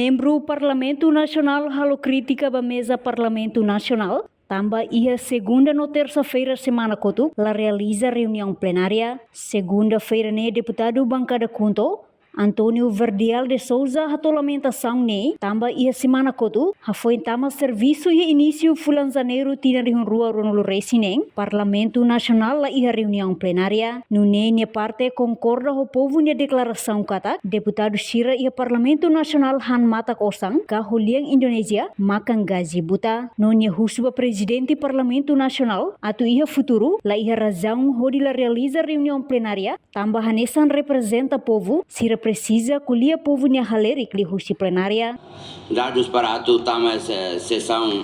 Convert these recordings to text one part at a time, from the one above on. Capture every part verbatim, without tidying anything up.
Membru Parlamentu Nasionál halo krítika ba meza Parlamentu Nasionál, tanba iha segunda no tersa-feira semana kotuk la realiza reuniaun plenária. Segunda-feira ne'e deputadu bankada KHUNTO, António Verdial de Sousa hato'o lamentasaun ne'e, tanba iha semana kotuk hafoin tama servisu iha inísiu fulan Janeiru tinan rihun rua ruanulu resin neen, Parlamentu Nasionál la iha reuniaun plenária. Nune'e nia parte konkorda ho povu nia deklarasaun katak deputadu sira iha Parlamentu Nasionál han matak osan ka ho lian Indonézia makan gaji buta. No nia husu ba Prezidente Parlamentu Nasionál atu iha futuru la iha razaun hodi la realiza reuniaun plenária, tanba hanesan reprezenta povu, sira presiza ko'alia povu nia halerik liuhusi plenária. Dadus para atu tama se-, sesaun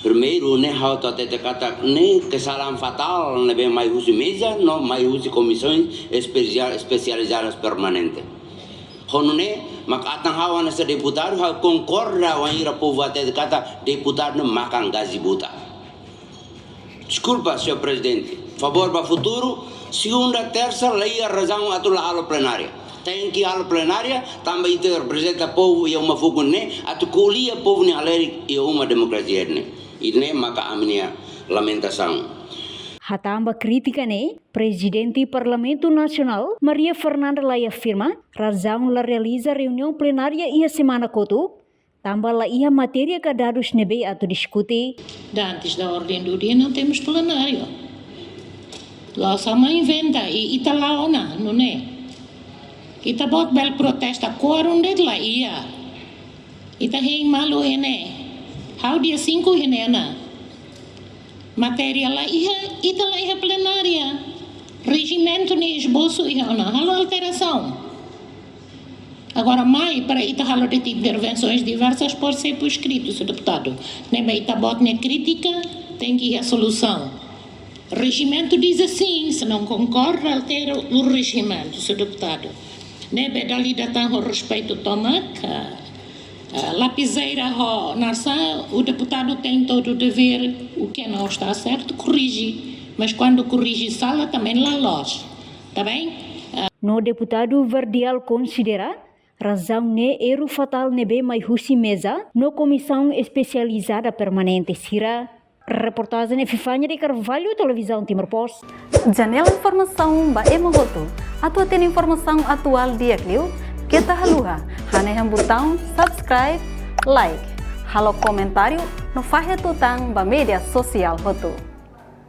primeiru ne'e ha'u atu hatete katak ne'e kesalahan fatál ne'ebé mai husi meza no mai husi komisaun espesia-, espesializadas permanente. Ho nune'e mak atan ha'u hanesan deputadu ha'u konkorda wainhira povu hatete katak deputadu ne'e makan gaji buta. Deskulpa, señór Prezidente. Favór ba futuru, segunda, tersa, la iha razaun atu la halo plenária. Tenke halo plenária, tanba ita reprezenta povu iha uma fukun ne'e, atu ko'alia povu nia halerik iha uma demokrasia ne'e. Ida-ne'e maka ami-nia lamentasaun. Hatán ba krítika ne'e, Prezidente Parlamentu Nasionál, Maria Fernanda Lay afirma, razaun la realiza reuniaun plenária iha semana kotuk, tanba la iha matéria ka dadus ne'ebé atu diskute. Antes da ordem do dia não temos plenário. La'ós ema inventa, i ita la'o ona, nune'e. Ita-boot bele protesta quorum de'it la iha. Ita hein malu iha ne'e. Ha'u dia cinco iha ne'e ona. Matéria la iha, ita la iha plenária. Rejimentu nia esbosu iha ona, halo alterasaun. Agora mai para ita halo de'it intervensoens diversas pode ser por escrito, señór deputadu. Ne'ebé ita-boot nia krítika tenke iha solusaun. Rejimentu diz assim, se não concorda, altera o regimento, señór deputadu. Ne'ebé dala ida tan ho respeitu tomak, eh, lapizeira ho nasaun, o deputadu tem todo o dever, o que não está certo, corrige. Mas quando corrige sala, também la loos. Tá bem? No deputadu Verdial konsidera, razaun ne'e erru fatál ne'ebé mai husi meza no komisaun espesializada permanente sira. Reportajen Epifania de Carvalho, Televizaun Timor Post. Janela informasaun ba ema hotu. Atu hatene informasaun atuál di'ak liu, keta haluha hanehan butaun subscribe, like, halo komentáriu no fahe tutan ba média sosiál hotu.